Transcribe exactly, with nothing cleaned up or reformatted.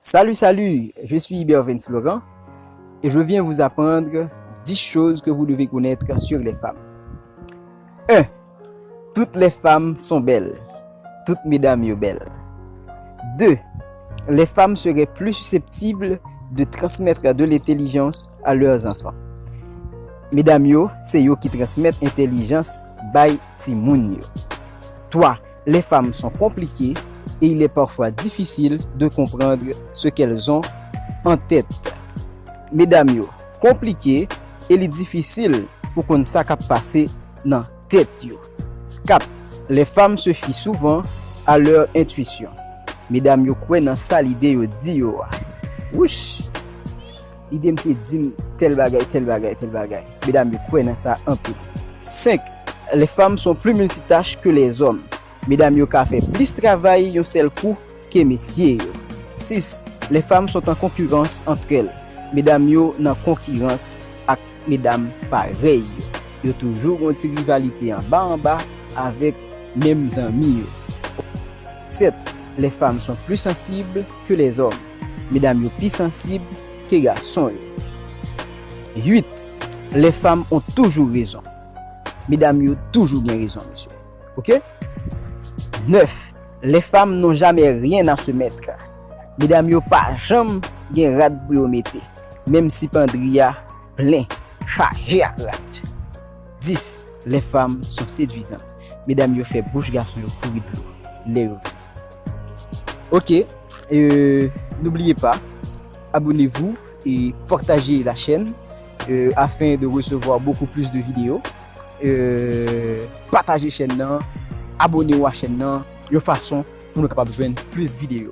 Salut, salut, je suis Ibervens Laurent et je viens vous apprendre dix choses que vous devez connaître sur les femmes. Un. Toutes les femmes sont belles. Tout medam yo bèl. Deux. Les femmes seraient plus susceptibles de transmettre de l'intelligence à leurs enfants. Medam yo, se yo ki transmèt entèlijans bay timoun yo. Trois. Les femmes sont compliquées et il est parfois difficile de comprendre ce qu'elles ont en tête. Medam yo konplike e li difisil pou konn sa k ap pase nan tèt yo. Quatre. Les femmes se fient souvent à leur intuition. Medam yo kwè nan sa lide yo di yo a. Wouch! Lide m te di m tèl bagay, tèl bagay, tèl bagay. Medam yo kwè nan sa anpil. Cinq. Les femmes sont plus multitâches que les hommes. Medam yo ka fè plis travay yon sèl kou ke mesye yo. Six. Les femmes sont en concurrence entre elles. Medam yo nan konkirans ak medam parèy yo. Yo toujou gon ti rivalite anba anba avèk menm zanmi yo. Sept. Les femmes sont plus sensibles que les hommes. Medam yo pi sansib ke gason yo. Huit. Les femmes ont toujours raison. Medam yo toujou gen rezon, mesye. Ok? Neuf. Les femmes n'ont jamais rien à se mettre. Medam yo pa janm gen rad pou yo mete, menm si pandri a plen, chaje ak rad. Dix. Les femmes sont séduisantes. Medam yo fè bouch gason yo kouri dlo lè yo vini. Ok, euh, n'oubliez pas, abonnez-vous et partagez la chaîne euh, afin de recevoir beaucoup plus de vidéos. Euh, pataje chèn nan, abone w a chèn nan, yon fason pou nou kapab jwenn plis videyo.